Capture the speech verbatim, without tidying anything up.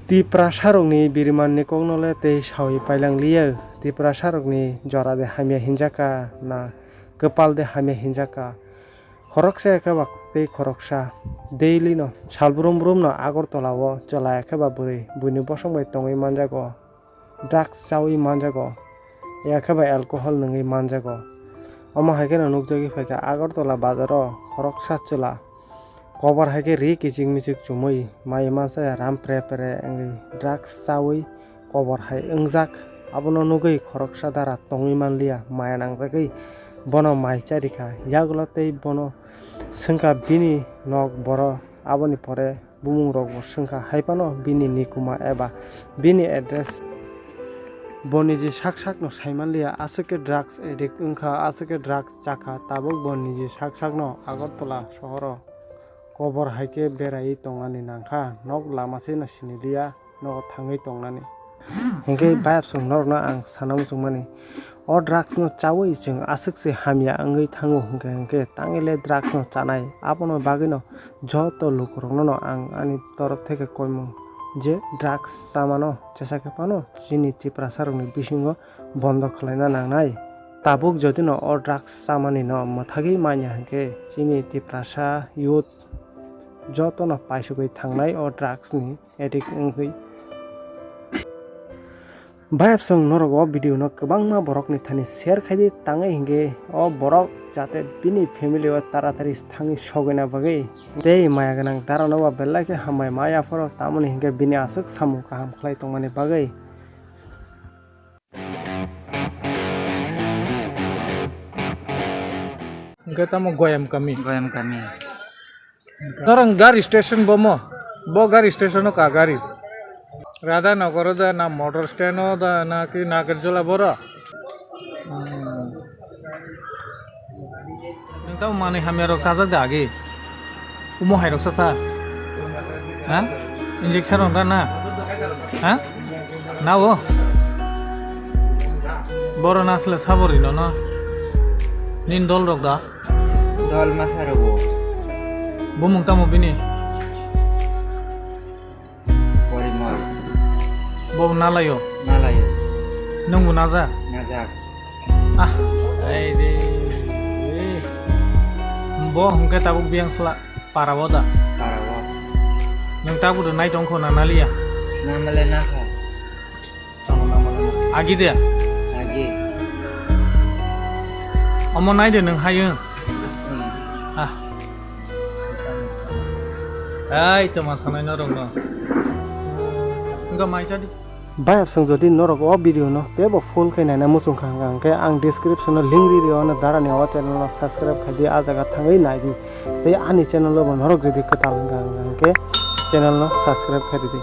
Tiprasarokni birimanni kokno le tei saui pailang liya. Tiprasarokni jora de hamya hinjaka na kwpal de hamya hinjaka. Khoroksa ya khe ba tei khoroksa daily no sal brum brum no Agartala o chwla ya khe ba bwrwi buini bosong bai tongwi manjago, drugs chaui manjago, ya khe ba alcohol nungwi manjago. Omo hai kheno nukjagwi phaikha Agartala bazar o khoroksa chwla kobor hai khe ri kichik michik chumui mai mansa ya ram pre pre wngwi drugs chaui kobor hai wngjak. Abono nugwi khoroksa dara tongwi manliya, maya nangjagwi bono mai charikha. Yagulo tei bono swngkha bini nok boro, aboni pore bumungrokbo swngkha, hai phano bini nikuma eba bini address. Bo niji sak sakno saimanliya, aswk khe drugs addict wngkha, aswk khe drugs chakha, tabuk bo niji sak sakno Agartala sohoro kobor hai khe beraiwi tongnani nangkha, nok lama se no siniliya. Nogo thangwi tongnani. Hinkhe bayapsong norokno ang sana muchungmani, o drugs no chaui chwng aswk se hamya wngwi thango hinkhe, hinkhe tangwi le drugs no chanai. Abono bagwino joto lukurokno no ang ani torof theke koimung je drugs chamano chesa khe phano chini Tiprasa rokni bisingo bondo khwlaina nangnai. Tabuk jodi no o drugs chamani no mwthagwi manya hinkhe chini Tiprasa youth joto no paisugwi thangnai o drugs ni addict wngwi. Bayapsong norok o video no kwbangma borok ni thani share khai di, tangwi hinkhe o borok jate bini family o taratari thangwi sogwina bagwi tei maya gwnang dara no bo belai khe hambai ma yapharo, tamoni hinkhe bini aswk samung kaham khlai tongmani bagwi. Hingke tamo Goyam kami. Goyam kami. Norong gari station bomo. Bo gari station o ka gari. Radha Nagar o da na motor stand o da na ki Nagarjula boro. Hmm. Nwng tamo manwi hamya rok chajak da agi? Omo hai rok sa sa. Ha? Injection rok da na? Ha? Na o? Boro na asle sabo rino no? Nin dol rok da? Dol masa rok o. Bumung tamo bini? Porimol. Bo nalayo? Nalayo. Nwngbo naja? Najak. Ah, ai de. Bo hwnkhe tabuk biyang sla para o da? Para o. Nwng tabuk do nai tongkho na naliya? Namale nakha. Agi de? Agi. Omo nai de nwng hayung? Hmm. Ah. Ai, toma sanai norok no. Wngkha mai chadi. Bayapsong jodi norok o video no tebo full khe naina muchung kha hwnkha hwnkhe ang description o link ri rio, ano darani o channel no subscribe khai di, a jaga thangwi nai di. Tei ani channel o bo norok jodi kwtal hwnkha hwnkhe channel no subscribe khai di.